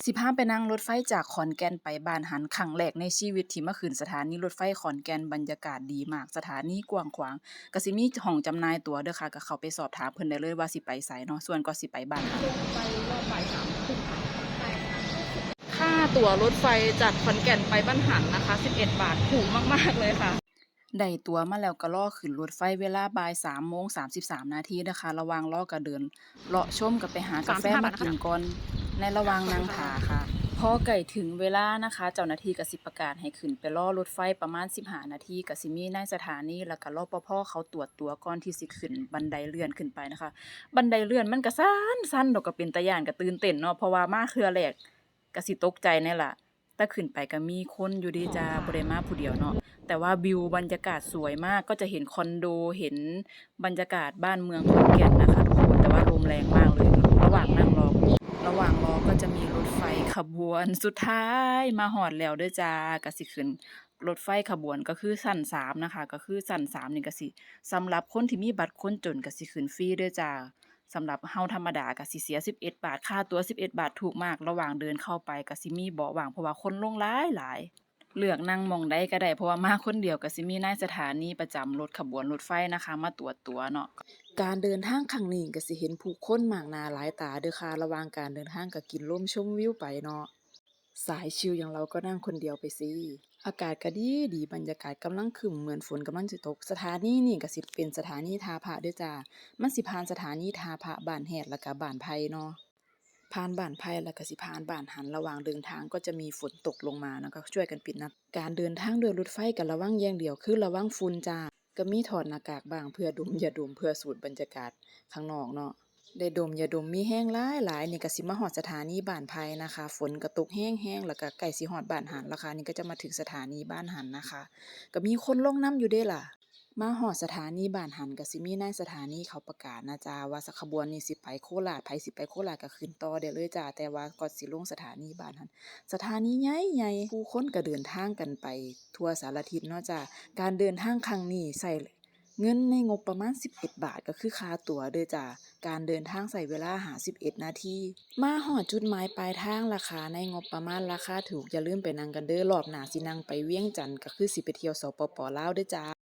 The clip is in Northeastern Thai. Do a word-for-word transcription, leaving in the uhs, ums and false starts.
สิพาไปนั่งรถไฟจากขอนแก่นไปบ้านหัน ครั้งแรกในชีวิตที่มาขึ้นสถานีรถไฟขอนแก่น บรรยากาศดีมาก สถานีกว้างขวาง ก็สิมีห้องจำหน่ายตั๋วเด้อค่ะ ก็เข้าไปสอบถามเพิ่นได้เลยว่าสิไปไสเนาะ ส่วนก็สิไปบ้านหัน ลงไปรอบบ่ายสามครึ่งค่ะ ค่าตั๋วรถไฟจากขอนแก่นไปบ้านหันนะคะ สิบเอ็ดบาท ถูกมากๆเลยค่ะ ได้ตั๋วมาแล้วก็รอขึ้นรถไฟเวลาบ่ายสามโมงสามสิบสามนาทีเด้อค่ะ ระหว่างรอก็เดินเลาะชม ก็ไปหากาแฟมากินก่อน ในระหว่างนั่งท่าค่ะ พอใกล้ถึงเวลานะคะ เจ้าหน้าที่ก็สิประกาศให้ขึ้นไปรอรถไฟประมาณสิบห้านาที ก็สิมีนายสถานีแล้วก็ รปภ เขาตรวจตั๋วก่อนที่สิขึ้นบันไดเลื่อนขึ้นไปนะคะ บันไดเลื่อนมันก็สั่นๆ ดอก ก็เป็นตาย้าน ก็ตื่นเต้นเนาะ เพราะว่ามาเทื่อแรก ก็สิตกใจแหน่ล่ะ แต่ขึ้นไปก็มีคนอยู่เด้จ้า บ่ได้มาผู้เดียวเนาะ แต่ว่าวิวบรรยากาศสวยมาก ก็จะเห็นคอนโด เห็นบรรยากาศบ้านเมืองขอนแก่นนะคะทุกคน แต่ว่าลมแรงมากเลย ระหว่างนั่งรอ ระหว่างรอก็จะมีรถไฟขบวนสุดท้ายมาฮอดแล้วเด้อจ้า ก็สิขึ้นรถไฟขบวนก็คือชั้นสามนะคะ ก็คือชั้นสามนี่ก็สิ สำหรับคนที่มีบัตรคนจนก็สิขึ้นฟรีเด้อจ้า สำหรับเฮาธรรมดาก็สิเสียสิบเอ็ดบาท ค่าตั๋วสิบเอ็ดบาท ถูกมาก ระหว่างเดินเข้าไปก็สิมีเบาะว่าง เพราะว่าคนลงหลายหลาย เลือกนั่งหม่องใดก็ได้ เพราะว่ามาคนเดียว ก็สิมีนายสถานีประจำรถขบวนรถไฟนะคะ มาตรวจตั๋วเนาะ การเดินทางครั้งนี้ก็สิเห็นผู้คนมากหน้าหลายตาเด้อค่ะ ระหว่างการเดินทางก็กินลมชมวิวไปเนาะ สายชิลอย่างเราก็นั่งคนเดียวไปสิ อากาศก็ดีดี บรรยากาศกำลังครึ้ม เหมือนฝนกำลังสิตก สถานีนี่ก็สิเป็นสถานีท่าพระเด้อจ้า มันสิผ่านสถานีท่าพระ บ้านแฮด แล้วก็บ้านไผ่เนาะ ผ่านบ้านไผ่แล้วก็สิผ่านบ้านหัน ระหว่างเดินทางก็จะมีฝนตกลงมาเนาะ ก็ช่วยกันปิดหน้าต่าง การเดินทางด้วยรถไฟก็ระวังอย่างเดียวคือระวังฝุ่นจ้า ก็มีถอดหน้ากากบ้างเพื่อดมยาดม เพื่อสูดบรรยากาศข้างนอกเนาะ ได้ดมยาดมมีแฮงหลายหลาย นี่ก็สิมาฮอดสถานีบ้านไผ่นะคะ ฝนก็ตกแฮงๆ แล้วก็ใกล้สิฮอดบ้านหันแล้วค่ะ นี่ก็จะมาถึงสถานีบ้านหันนะคะ ก็มีคนลงนำอยู่เด้ล่ะ มาฮอดสถานีบ้านหันก็สิมีนายสถานีเขาประกาศนะจ้า ว่าขบวนนี้สิไปโคราช ไผสิไปโคราชก็ขึ้นต่อได้เลยจ้า แต่ว่าก่อนสิลงสถานีบ้านหัน สถานีใหญ่ๆ ผู้คนก็เดินทางกันไปทั่วสารทิศเนาะจ้า การเดินทางครั้งนี้ใช้เงินในงบประมาณสิบเอ็ดบาท ก็คือค่าตั๋วเด้อจ้า การเดินทางใช้เวลาห้าสิบเอ็ดนาที มาฮอดจุดหมายปลายทางราคาในงบประมาณราคาถูก อย่าลืมไปนั่งกันเด้อ รอบหน้าสินั่งไปเวียงจันทน์ ก็คือสิไปเที่ยว สปป ลาวเด้อจ้า